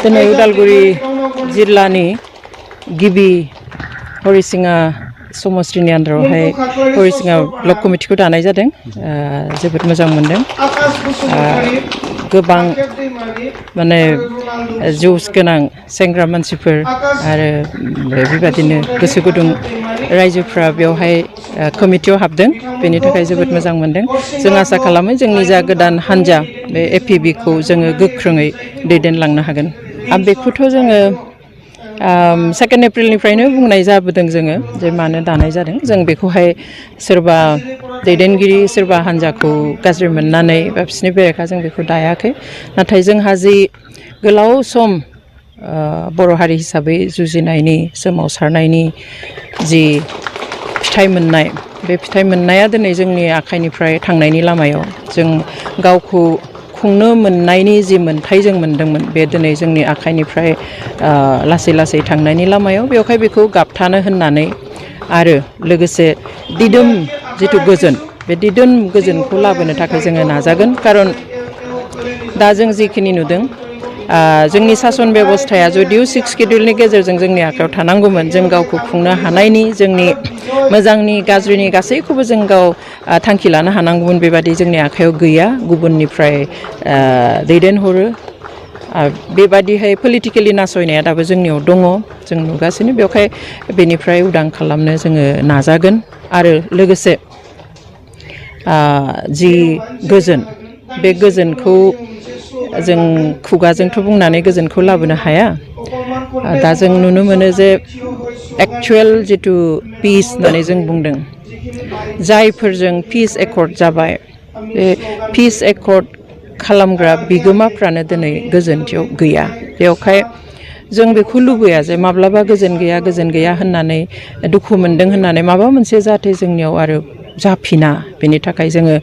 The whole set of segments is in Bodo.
दिनै उदालगुरि जिल्लानि गिबि हरिसिङा समस्तिनि आन्दारावहाय हरिसिङा ब्लक कमिटिखौ दानाय जादों जोबोद मोजां मोनदों गोबां माने जौस गोनां सेंग्रा मानसिफोर आरो बेबादिनो गोसो गुदुं रायजोफ्रा बेवहाय कमिटियाव हाबदों बेनि थाखाय जोबोद मोजां मोनदों जों आसा खालामो जोंनि जा गोदान हान्जा बे APB खौ जोङो गोख्रोङै दैदेनलांनो हागोन बेखौथ' जोङो 2 एप्रिलनिफ्रायनो बुंनाय जाबोदों जोङो जे मानो दानाय जादों जों बेखौहाय सोरबा दैदेनगिरि सोरबा हान्जाखौ गाज्रि मोननानै बा बिसोरनि बेरेखा जों बेखौ दायाखै नाथाय जोंहा जि गोलाव सम बर' हारि हिसाबै जुजिनायनि सोमावसारनायनि जि फिथाइ मोननाय बे फिथाइ मोननाया दिनै जोंनि आखाइनिफ्राय थांनायनि लामायाव जों गावखौ खुंनो मोननायनि जि मोन्थाय जों मोन्दोंमोन बे दिनै जोंनि आखाइनिफ्राय लासै लासै थांनायनि लामायाव बेवहाय बेखौ गाबथानो होननानै आरो लोगोसे दिदोम जिथु गोजोन बे दिदोम गोजोनखौ लाबोनो थाखाय जोङो नाजागोन खारन दा जों जिखिनि नुदों जोंनि सासन बेबस्थाया जुदिउ 6 सिड्युलनि गेजेरजों जोंनि आखायाव थानांगौमोन जों गावखौ खुंनो हानायनि जोंनि मोजांनि गाज्रिनि गासैखौबो जों गाव थांखि लानो हानांगौमोन बेबादि जोंनि आखायाव गैया गुबुननिफ्राय दैदेनहरो बेबादिहाय पलिटिकेलि नासयनाया दाबो जोंनियाव दङ जों नुगासिनो बेवहाय बेनिफ्राय उदां खालामनो जोङो नाजागोन आरो लोगोसे जि गोजोन बे गोजोनखौ जों खुगाजोंथ' बुंनानै गोजोनखौ लाबोनो हाया दा जों नुनो मोनो जे एक्चुवेल जिथु पिस होननानै जों बुंदों जायफोरजों पिस एकर्ड जाबाय बे पिस एकर्ड खालामग्रा बिगोमाफ्रानो दिनै गोजोनथियाव गैया बेवहाय जों बेखौ लुबैया जे माब्लाबा गोजोन गैया होननानै दुखु मोनदों होननानै माबा मोनसे जाहाथे जोंनियाव आरो जाफिना बेनि थाखाय जोङो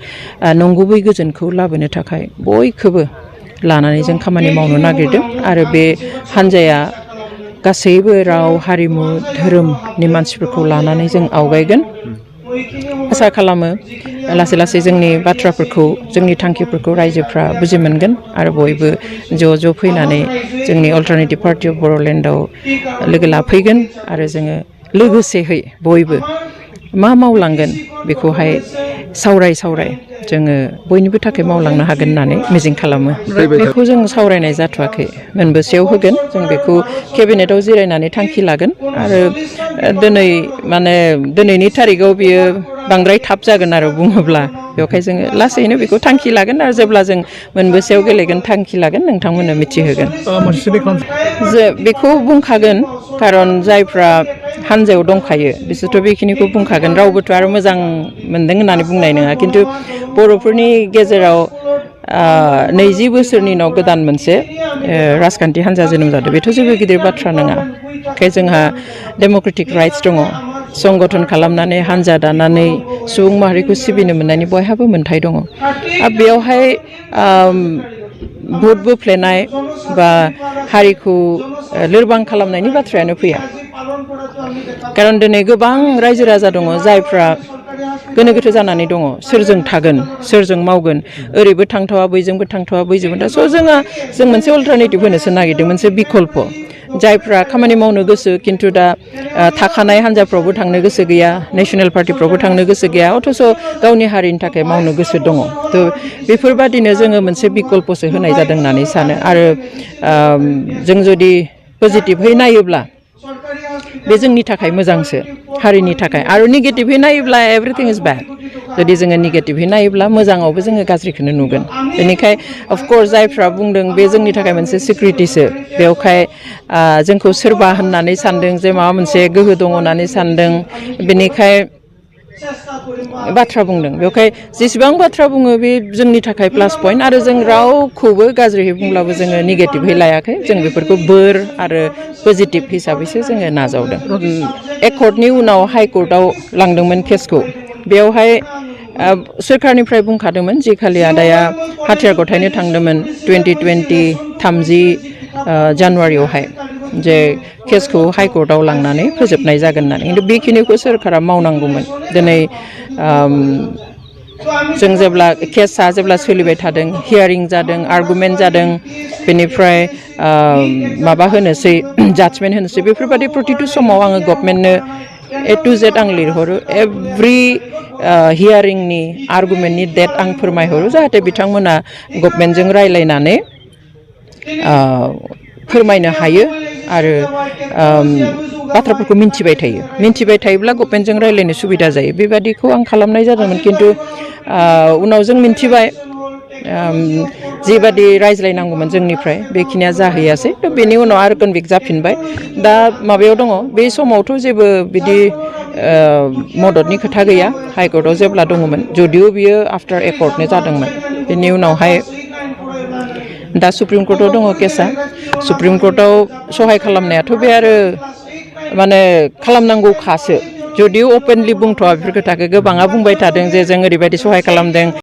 नंगुबै गोजोनखौ लाबोनो थाखाय बयखौबो लानानै जों खामानि मावनो नागिरदों आरो बे हान्जाया गासैबो राव हारिमु धोरोमनि मानसिफोरखौ लानानै जों आवगायगोन आसा खालामो लासै लासै जोंनि बाथ्राफोरखौ जोंनि थांखिफोरखौ रायजोफ्रा बुजि मोनगोन आरो बयबो ज' फैनानै जोंनि अल्टारनेटिभ पार्टि अफ बर'लेण्डआव लोगो लाफैगोन आरो जोङो लोगोसेहै बयबो मा मावलांगोन बेखौहाय सावराय जोङो बयनिबो थाखाय मावलांनो हागोन होननानै मिजिं खालामो बेखौ जों सावरायनाय जाथ'वाखै मोनबेसेयाव होगोन जों बेखौ केबिनेटआव जिरायनानै थांखि लागोन आरो दिनैनि थारिखआव बियो बांद्राय थाब जागोन आरो बुङोब्ला बेवहाय जोङो लासैनो बेखौ थांखि लागोन आरो जेब्ला जों मोनबेसेयाव गेलेगोन थांखि लागोन नोंथांमोननो मिथिहोगोन जे बेखौ बुंखागोन खारन जायफ्रा हान्जायाव दंखायो बिसोरथ' बेखिनिखौ बुंखागोन रावबोथ' आरो मोजां मोनदों होननानै बुंनाय नङा खिन्थु बर'फोरनि गेजेराव 20 बोसोरनि उनाव गोदान मोनसे राजखान्थि हान्जा जोनोम जादों बेथ' जेबो गिदिर बाथ्रा नङा ओंखाय जोंहा डेम'क्रेटिक राइट्स दङ संगठन खालामनानै हान्जा दानानै सुबुं माहारिखौ सिबिनो मोननायनि बयहाबो मोन्थाय दङ बेयावहाय भट बोफ्लेनाय बा हारिखौ लोरबां खालामनायनि बाथ्रायानो फैया खारन दिनै गोबां रायजो राजा दङ जायफ्रा गोनो गोथो जानानै दङ सोरजों थागोन सोरजों मावगोन ओरैबो थांथावा बैजोंबो थांथावा बैजोंबो जों मोनसे अल्टारनेटिभ होनोसो नागिरदों मोनसे बिकल्प जायफ्रा खामानि मावनो गोसो खिन्थु दा थाखानाय हान्जाफ्रावबो थांनो गोसो गैया नेसनेल पार्टिफ्रावबो थांनो गोसो गैया अथ'स' गावनि हारिनि थाखाय मावनो गोसो दङ थ' बेफोरबादिनो जोङो मोनसे बिकल्पसो होनाय जादों होननानै सानो आरो जों जुदि पजिटिभहै नायोब्ला बे जोंनि थाखाय मोजांसो हारिनि थाखाय आरो नेगेटिभहै नायोब्ला एभ्रिथिं इज बेड जुदि जोङो नेगेटिभहै नायोब्ला मोजाङावबो जोङो गाज्रिखौनो नुगोन बेनिखाय अफकर्स जायफ्रा बुंदों बे जोंनि थाखाय मोनसे सिक्रिटिसो बेवहाय जोंखौ सोरबा होननानै सानदों जे माबा मोनसे गोहो दङ होननानै सानदों बेनिखाय बाथ्रा बुंदों बेवहाय जेसेबां बाथ्रा बुङो बे जोंनि थाखाय प्लास पइन्ट आरो जों रावखौबो गाज्रियै बुंब्लाबो जोङो नेगेटिभहै लायाखै जों बेफोरखौ बोर आरो पजिटिभ हिसाबैसो जोङो नाजावदों एकर्डनि उनाव हाइकर्टआव लांदोंमोन केसखौ बेवहाय सोरखारनिफ्राय बुंखादोंमोन जि खालि आदाया हाथियार गथायनो थांदोंमोन 30 जानुवारियावहाय जे केसखौ हाइकर्टआव लांनानै फोजोबनाय जागोन होननानै खिन्थु बेखिनिखौ सोरखारा मावनांगौमोन दिनै जों जेब्ला केसआ जेब्ला सोलिबाय थादों हियारिं जादों आर्गुमेन्ट जादों बेनिफ्राय माबा होनोसै जाजमेन्ट होनोसै बेफोरबायदि प्रतिथु समाव आङो गभर्नमेन्टनो A to Z आं लिरहरो एभ्रि हियारिंनि आर्गुमेन्टनि डेट आं फोरमायहरो जाहाथे बिथांमोना गभर्नमेन्टजों रायलायनानै फोरमायनो हायो आरो बाथ्राफोरखौ मिन्थिबाय थायोब्ला गभर्नमेन्टजों रायलायनो सुबिदा जायो बेबादिखौ आं खालामनाय जादोंमोन खिन्थु उनाव जों मिन्थिबाय जिबादि रायज्लायनांगौमोन जोंनिफ्राय बेखिनिया जाहैयासै थ' बेनि उनाव आरो कनभिक्ट जाफिनबाय दा माबायाव दङ बे समावथ' जेबो बिदि मददनि खोथा गैया हाइकर्टआव जेब्ला दङमोन जुदिअ बियो आफ्टार एकर्टनो जादोंमोन बेनि उनावहाय दा सुप्रिम कर्टआव दङ केसआ सुप्रिम कर्टआव सहाय खालामनायाथ' बे आरो माने खालामनांगौखासो जुदिअ अपेनलि बुंथ'वा बेफोर खोथाखौ गोबाङा बुंबाय थादों जे जों ओरैबायदि सहाय खालामदों